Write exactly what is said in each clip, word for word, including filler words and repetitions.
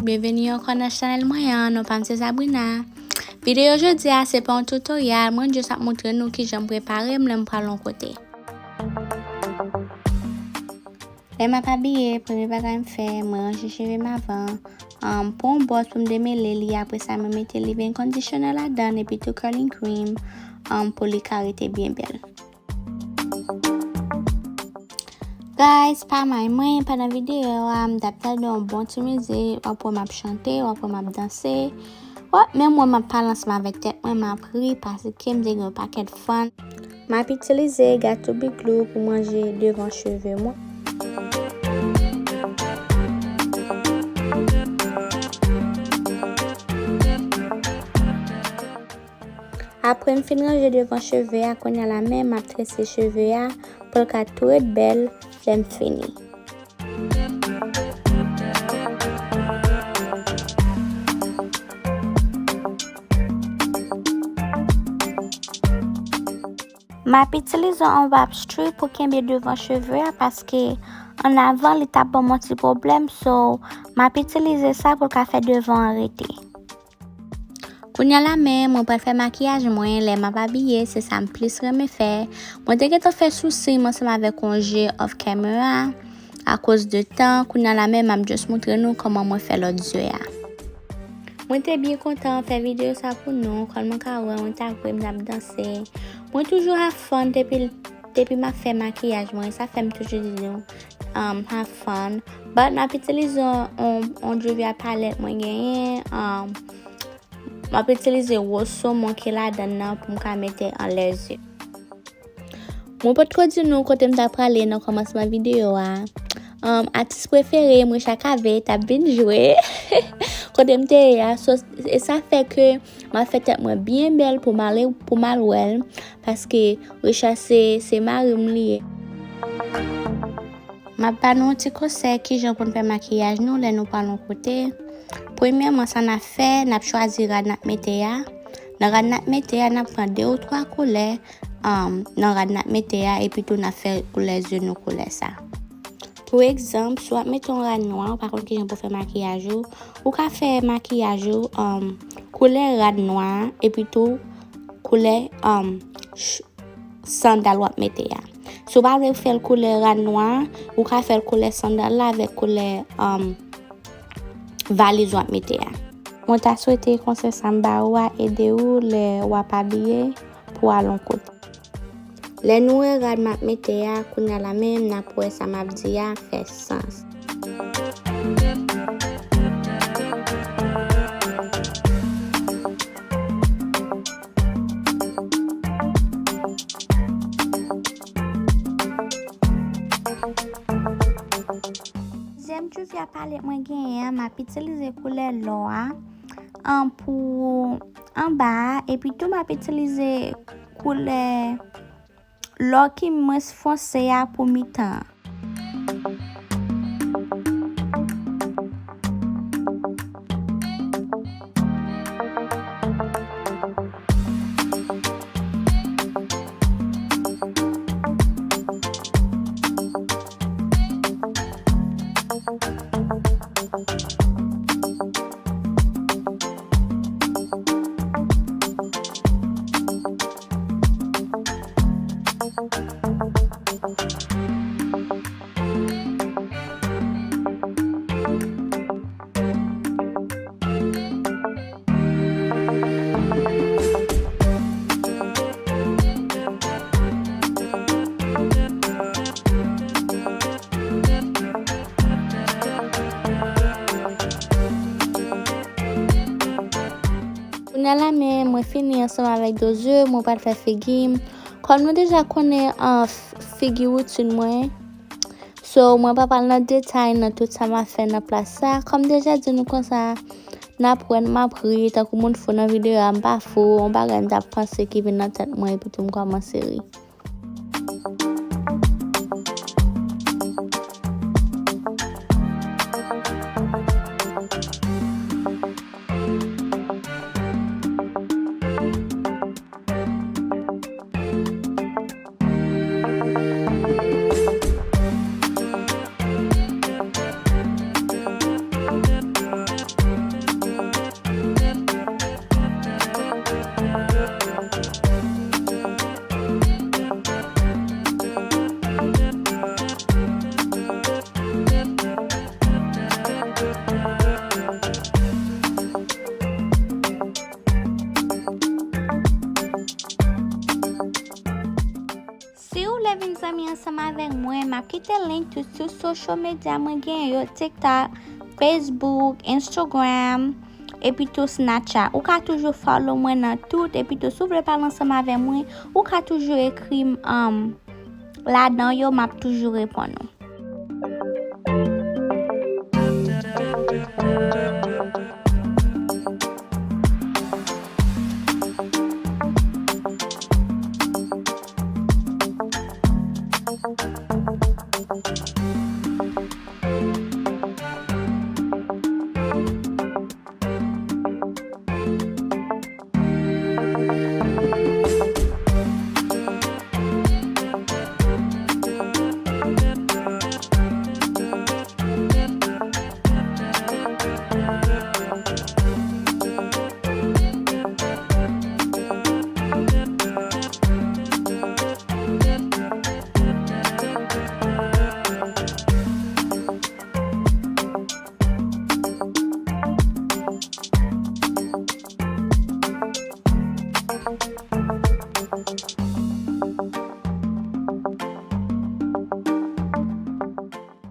Byenveni ankò nan chanèl mwen an, non pa m se Sabrina. Videyo jodi a se pa yon tutorial, mwen just ap montre nou kijan m prepare m lè m pral yon kote. Lè m ap abiye, premye bagay m fè, mwen ranje cheve m avan. Um, pran yon bòs pou m demele li, apre sa mwen mete leave-in conditioner ladan l epi tou curling cream, um, pou li ka rete byen bèl. Guys, pa may mwen, pandan videyo a, m t ap tande yon bon ti mizik, w ap wè m ap chante, w ap wè m ap danse. W ap menm wè m ap pale ansanm avèk tèt mwen, m ap ri, paske m te gen yon pakèt fun. M ap itilize Got to Be Glue pou m ranje devan cheve mwen. Apre m fin ranje devan cheve a, kounye a la menm, m ap trese cheve a pou l ka tou ret bèl lè m fini. M ap itilize yon wax strip pou kenbe devan cheve a, paske annavan li t ap ban m yon ti pwoblèm, so m ap itilize sa pou l ka fè devan an rete. Kounye a la menm, mwen pral fè makiyaj mwen, lè m ap abiye, se sa m plis renmen fè. Mwen te gentan fè sousi m ansanm avèk yon je off camera, akoz de tan, kounye a la menm, m ap just montre nou kòman mwen fè lòt je a. Mwen te byen kontan fè videyo sa pou nou, kòm mwen ka wè, mwen t ap ri, m t ap danse. Mwen toujou have fun depi, depi m ap fè makiyaj mwen, sa fè m toujou di nou, um, have fun. But m ap itilize yon, yon, yon Juvia's palette mwen genyen, um, m ap itilize Rose Saumon ki ladan nan pou m ka mete anlè zye. Mwen potko di nou kote m ta prale nan kòmansman videyo a. Um, atis prefere mwen, Chakave, t ap vin jwe kote m te ye a. So, e sa fè ke m ap fè tèt mwen byen bèl pou m ale, pou m al wè l, paske Richard se, se mari m li ye. M ap ba nou yon ti konsèy kijan pou n fè makiyaj nou lè nou pral yon kote. Premyèman, sa n ap fè, n ap chwazi rad n ap mete a. Nan rad n ap mete a, n ap pran de ou twa koulè, um, nan rad n ap mete a, epi tou n ap fè koulè zye nou koulè sa. Pou egzanp, si w ap mete yon rad nwa, ou pa konn kijan pou fè makiyaj ou, ou ka fè makiyaj ou, um, koulè rad nwa a, epi tou koulè, um, ch-, sandal w ap mete a. Si w pa vle fè l koulè rad nwa a, ou ka fè l koulè sandal la avèk koulè, um, valiz w ap mete a. Mwen ta swete konsèy sa m ba ou a ede ou lè w ap abiye pou al yon kote. Lè nou wè rad m ap mete a, kounye a la menm n ap wè sa m ap di a fè sans. Dezyèm Juvia's palette mwen genyen an, m ap itilize koulè lò a, an, pou anba a, epi tou m ap itilize koulè lò ki mwens fonse a pou mitan an. Kounye a la menm, mwen fini ansanm avèk dozye, mwen pral fè figi m. Kòm nou deja konnen, an, f-, figi woutin mwen. So, mwen pa pral nan detay nan tout sa m ap fè nan plas sa. Kòm m deja di nou konsa, n ap wè, m ap ri, tankou moun fou nan videyo a, m pa fou, yon bagay m t ap panse ki vin nan tèt mwen, epi tou m kòmanse ri. Kounye Kite link tout sou social media mwen genyen yo, TikTok, Facebook, Instagram, epi tou Snapchat. Ou ka toujou follow mwen nan tout, epi tou si w vle pale ansanm avè mwen, ou ka toujou ekri m, um, ladan yo, m ap toujou reponn ou.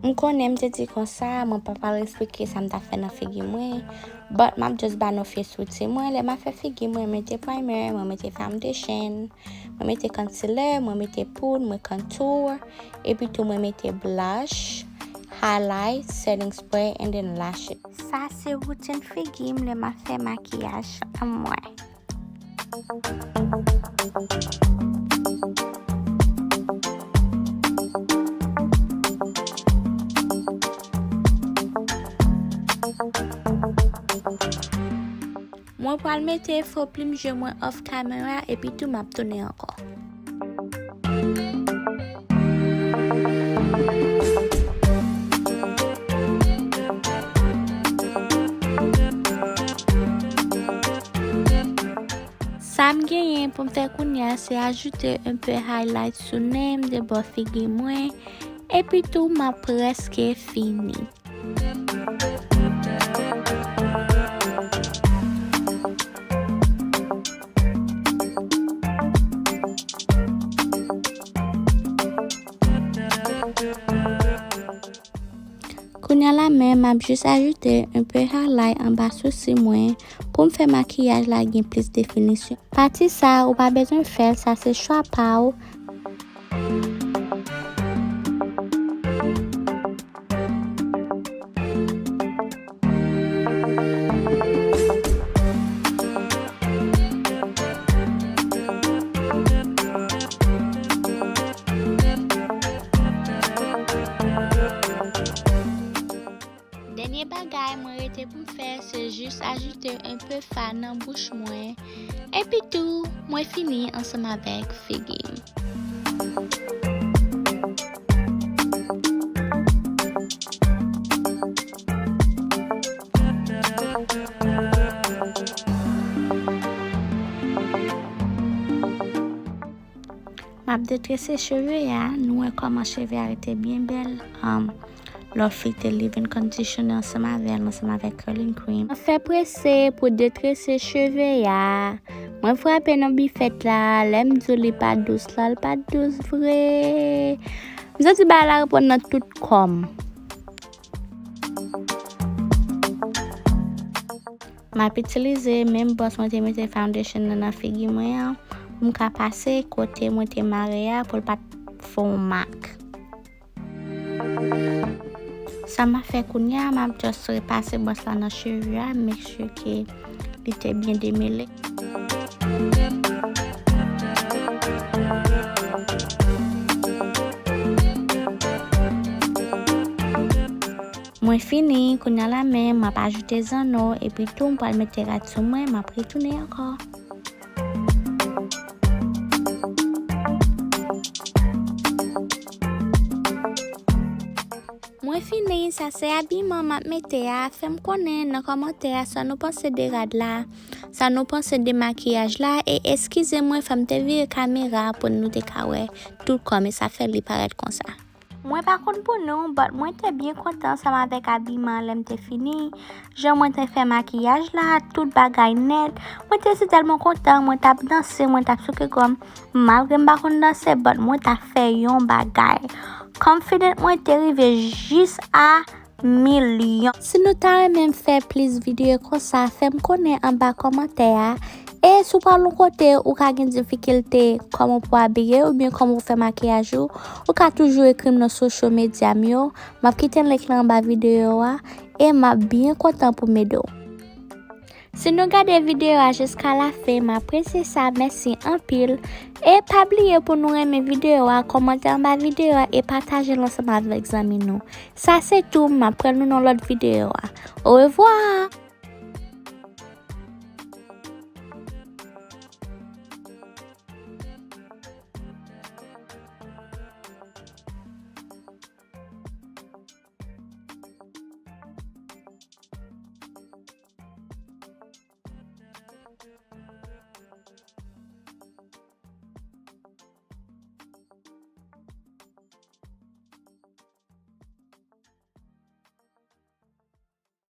M konnen m te di konsa, mwen pa pral eksplike sa m t ap fè nan figi mwen, but m ap just ba nou fes woutin mwen. Lè m ap fè figi mwen, mwen mete primer, mwen mete foundation, mwen mete concealer, mwen mete poud, mwen contour, epi tou mwen mete blush, highlight, setting spray, and then lashes. Sa se woutin figi m lè m ap fè makiyaj an mwen. Mwen pral mete fo plim je mwen off camera, epi tou m ap tounen ankò. Sa m genyen pou m fè kounye a, se ajoute un peu highlight sou nen m, de bò figi mwen, epi tou m ap prèske fini. Kounye a la menm, m ap jis ajoute un peu highlight anba sousi mwen pou m fè makiyaj la gen plis definisyon. Pati sa, ou pa bezwen fè l, sa se chwa pa w. Dènye bagay mwen rete pou m fè, se jis ajoute un peu fard nan bouch mwen. Epi tou, mwen fini ansanm avèk figi m. M ap detrese cheve a, nou wè kòman cheve a rete byen bèl. Um, lè w filte leave-in conditioner ansanm avè l, ansanm avèk curling cream. Mwen fè prese pou detrese cheve a. Mwen frape nan bifèt la. Lè m di w li pa dous la, li pa dous vre. M santi bagay la reprann nan tout kò m. M ap itilize menm bwòs mwen te mete foundation nan nan figi mwen an, pou m ka pase kote mwen te mare a pou l pa t fè yon mak. Sa m ap fè kounye a, m ap just repase bwòs la nan cheve a, make sure ke li te byen demele. Mwen fini, kounye a la menm, m ap ajoute zanno, epi tou m pral mete rad sou mwen, m ap retounen ankò. Mwen fini, sa se abiman m ap mete a. Fè m konnen nan kòmantè a sa nou panse de rad la, sa nou panse de makiyaj la, e eskize mwen, fò m te vire kamera pou nou te ka wè tout kò m, e sa fè li parèt konsa. Mwen pa konn pou nou, but mwen te byen kontan ansanm avèk abiman lè m te fini. Jan mwen te fè makiyaj la, tout bagay nèt. Mwen te si tèlman kontan, mwen t ap danse, mwen t ap souke kò m. Malgre m pa konn danse, but mwen t ap fè yon bagay. Confident mwen te rive jis a milyon. Si nou ta renmen m fè plis videyo konsa, fè m konnen anba kòmantè a. E si w pral yon kote ou ka gen difikilte kòman pou abiye oubyen kòman pou fè makiyaj ou, ou ka toujou ekri m nan social media m yo. M ap kite link lan anba videyo a e m ap byen kontan pou m ede w. Si nou gade videyo a jiska lafen, m apresye sa, mèsi anpil. E pa bliye pou nou renmen videyo a, kòmante anba videyo a e pataje l ansanm avèk zanmi nou. Sa se tou, m ap pran nou nan lòt videyo a. Orevwa!